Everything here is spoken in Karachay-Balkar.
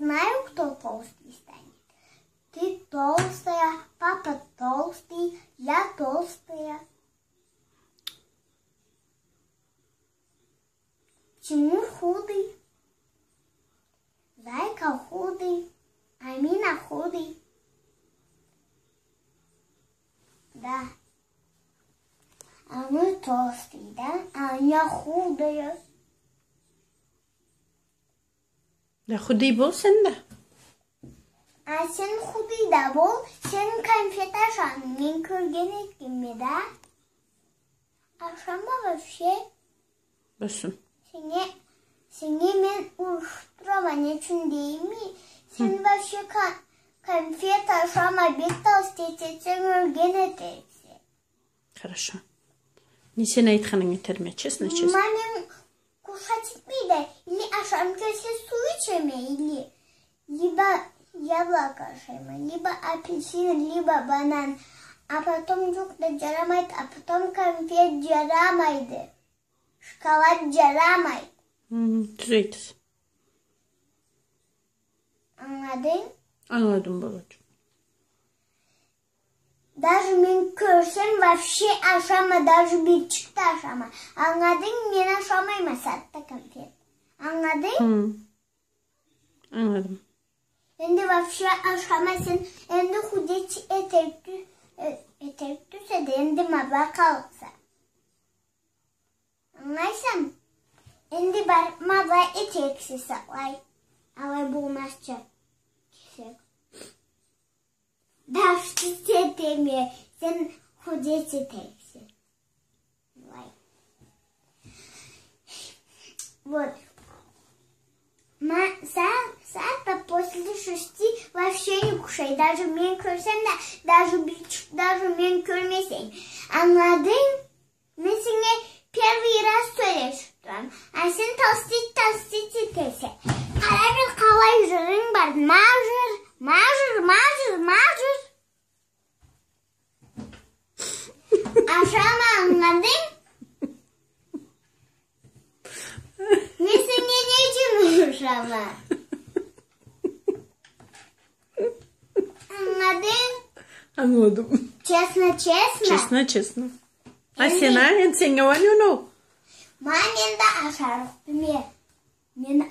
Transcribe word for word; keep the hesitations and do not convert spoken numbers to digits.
Знаю, кто толстый станет. Ты толстая, папа толстый, я толстая. Тимур худый, Зайка худый, Амина худый. Да. А мы толстые, да? А я худая. Да худый бол сен да. А сен худый да бол, сен конфет ашадынг, мен кёрген этгенме да. Ашама вообще. Басым. Сеннге, сеннге мен урушуп турама, не ючюн дейми? Сен вообще ка-, конфет ашама, бек толстеть этсенг, ёлген этериксе. Хорошо. Не сен айтханынг этерме, честно, честно. Ма мен кушать этмей да, или ашарым келсе суу ичеме, или либо яблоко ашайма, либо апельсин, либо банан. А потом джукъ да джарамайды, а потом конфет джарамайды. Шоколад джарамайды. Хы, тюз айтаса. Ангыладынг? Ангыладым, баладжыкъ. Даже мен кёрсем, вообще ашама, даже бирчик да ашама. Ангыладынг, мен ашамайма сагъатда конфет. Ангыладынг? Хы. Ангыладым. Энди вообще ашама сен, энди худеть этерик тю-, э, этерик тюлсе да, энди маза къалса. Ангылайса? Энди барып маза этериксе сакълай. Алай болмазча кесек. Дашти сетеме, сен худеть этериксе. Алай. Вот. Ма, са-, сагъатда после шести вообще не кушай. Даже мен кёрсем да, даже бирчик, даже мен кёрмесем. Ангыладынг? Мен сеннге первый раз сёлешип турама. А сен толстеть, толстеть этесе. Къара бир къалай жырынг бар. Мажыр, мажыр, мажыр, мажыр. Ашама, ангыладынг? Мен сеннге не ючюн урушама? Ангыладынг? Ангыладым. Честно, честно? Честно, честно. А сен, а? Энди сеннге уа не оноу? Ма мен да ашарыкъ тюлме. Мен